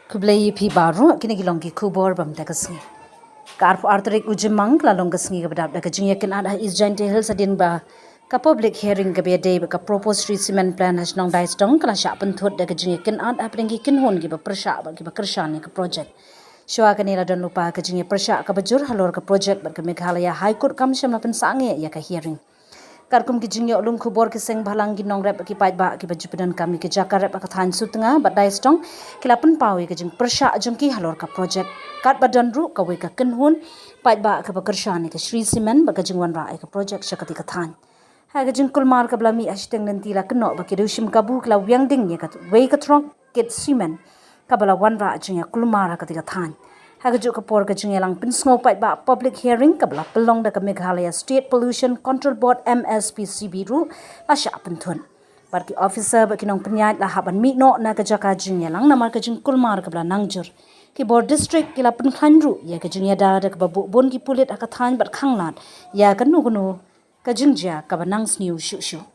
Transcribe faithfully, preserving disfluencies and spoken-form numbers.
Khublei ïa phi baroh, kine ki long ki khubor ba mynta ka sngi. Ka arphew ar tarik u Jymmang ka la long ka sngi kaba dap da ka jingïakynad ha East Jaintia Hills hadien ba ka public hearing kaba ïadei bad ka proposed Shree Cement plant ha shnong Daistong ka la shah pynthut da ka jingïakynad hapdeng ki kynhun kiba pyrshah bad kiba kyrshan ïa ka project. Shuwa kane la don lypa ka jingïapyrshah kaba jur halor ka project bad ka Meghalaya High Court kam shym la pynsangeh ïa ka hearing. Katkum ki jingïoh lum khubor, ki seng bhalang, ki nongrep, ki paidbah kiba ju pyndonkam ïa ka jaka rep ha ka thaiñ Sutnga bad Daistong ki la pynpaw ïa ka jingpyrshah jong ki halor ka project. Katba don ruh kawei ka kynhun paidbah kaba kyrshan ïa ka Shree Cement bad ka jingwanrah ïa ka project sha katei ka thaiñ. Ha ka jingkulmar kaba la mih ha shiteng lynti la kynnoh ba ki dewshim kabu ki la wiang ding ïa kawei ka truck kit cement kaba la wanrah jingïakulmar ha katei ka thaiñ. Ha kajuh ka por ka jingïalang pynsngew paidbah, public hearing, kaba la pynlong da ka Meghalaya State Pollution Control Board, M S P C B ruh la shah pynthut. Bad ki officer bad ki nongpynïaid la hap ban mih noh na ka jaka jingïalang namar ka jingkulmar kaba la nang jur. Ki bor district ki la pynkhlaiñ ruh ïa ka jingïada da kaba buh bun ki pulit ha ka thaiñ bad khanglad ïa kano kano ka jingjia kaba nang sniew shuh shuh.